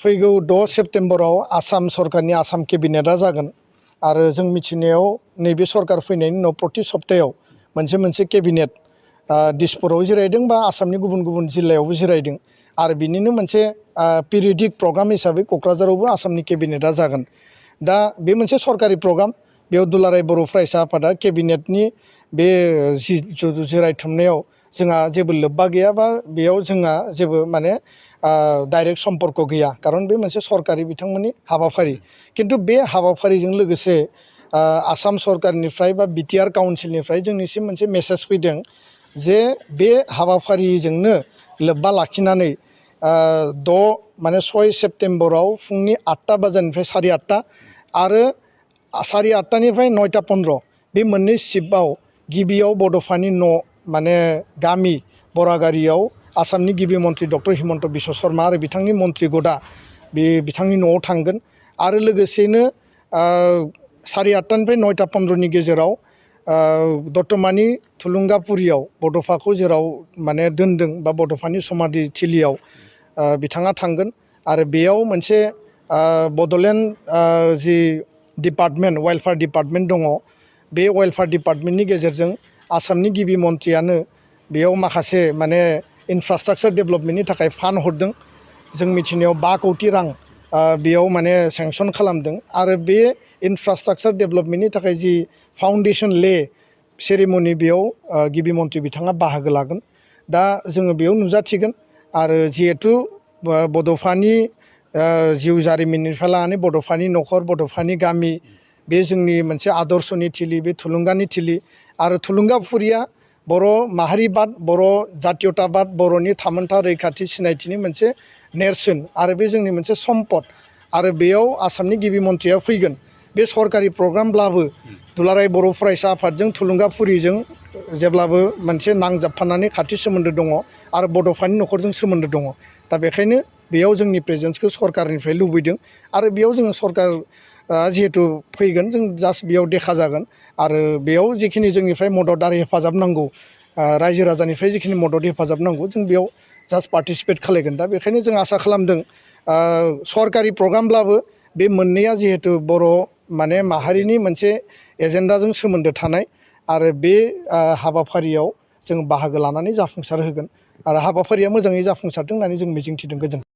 फैगौ 6 सेप्तेम्बराव आसाम सरकारनि आसाम केबिनेटआ जागोन आरो जों मिथिनायाव नैबे सरकार फैनायनि उनाव प्रति सप्तायाव मोनसे केबिनेट दिसपुराव जिरायदों बा आसामनि गुबुन गुबुन जिल्लायावबो जिरायदों आरो बिनिनो मोनसे पिरियडिक प्रग्राम हिसाबै क'क्राझारावबो आसामनि केबिनेटआ जागोन। दा बे मोनसे सरकारि प्रग्राम बेयाव दुलाराय बर' फरायसा आफादा केबिनेटनि बे जिरायथुमनायाव जोंहा जेबो लोब्बा गैया बा बेयाव जोंहा जेबो माने डाइरेक्ट सम्पर्क गैया खारन बे मोनसे सरकारि बिथांमोननि हाबाफारि किन्तु बे हाबाफारिजों लोगोसे आसाम सरकारनिफ्राय बा बिटिआर काउन्सिलनिफ्राय जोंनिसिम मोनसे मेसेज फैदों जे बे हाबाफारिजोंनो लोब्बा लाखिनानै 6 सेप्तेम्बराव फुंनि 8टा बाजारनिफ्राय 8:30 आरो 8:30निफ्राय 9:15 बे मोननै शिफ्टआव गिबियाव बड'फानि न' माने गामि बरागारियाव आसामनि गिबि मन्त्रि डक्टर हिमन्त बिश्व शर्मा आरो बिथांनि मन्त्रि गदा बिथांनि न'आव थांगोन आरो लोगोसेनो 8:30निफ्राय 9:15नि गेजेराव दतमानि थुलुंगापुरियाव बड'फाखौ जेराव माने दोनदों बा बड'फानि समाधि थिलियाव बिथाङा थांगोन आरो बेयाव मोनसे बड'लेण्ड जि डिपार्टमेन्ट वेलफेयार डिपार्टमेन्ट दङ बे वेलफेयार डिपार्टमेन्टनि गेजेरजों आसामनि गिबि मन्त्रियानो बेयाव माखासे माने इनफ्रास्ट्राक्चार डेभेलपमेन्टनि थाखाय फान्ड हरदों जों मिथिनायाव 5 कौटि रां बेयाव माने सेंसन खालामदों आरो बे इनफ्रास्ट्राक्चार डेभेलपमेन्टनि थाखाय जि फाउन्डेसन ले सेरेमनि बेयाव गिबि मन्त्रि बिथाङा बाहागो लागोन। दा जोङो बेयाव नुजाथिगोन आरो जिहेतु बड'फानि जिउ जारिमिननिफ्राय लानानै बड'फानि न'खर बड'फानि गामि बे जोंनि मोनसे आदर्शनि थिलि बे थुलुंगानि थिलि आरो थुलुंगाफुरिया बर' माहारिबाद बर' जातीयताबाद बर'नि थामोनथा रैखाथि सिनायथिनि मोनसे नेरसोन आरो बे जोंनि मोनसे सम्पद आरो बेयाव आसामनि गिबि मन्थ्रिया फैगोन बे सरकारि प्रग्रामब्लाबो दुलाराय बर' फरायसा आफादजों थुलुंगाफुरिजों जेब्लाबो मोनसे नांजाबफानानै खाथि सोमोन्दो दङ आरो बड'फानि न'खरजों सोमोन्दो दङ। दा बेखायनो बेयाव जोंनि प्रेजेन्सखौ सरकारनिफ्राय लुबैदों आरो बेयाव जोङो सरकार जिहेतु फैगोन जों जास्ट बेयाव देखा जागोन आरो बेयाव जिखिनि जोंनिफ्राय मदद आरो हेफाजाब नांगौ रायजो राजानिफ्राय जिखिनि मदद हेफाजाब नांगौ जों बेयाव जास्ट पार्टिसिपेट खालायगोन। दा बेखायनो जों आसा खालामदों सरकारि प्रग्रामब्लाबो बे मोननैया जिहेतु बर' माने माहारिनि मोनसे एजेन्डाजों सोमोन्दो थानाय आरो बे हाबाफारियाव जों बाहागो लानानै जाफुंसार होगोन आरो हाबाफारिया मोजाङै जाफुंसारथों होननानै जों मिजिंथिदों। गोजोन्थों।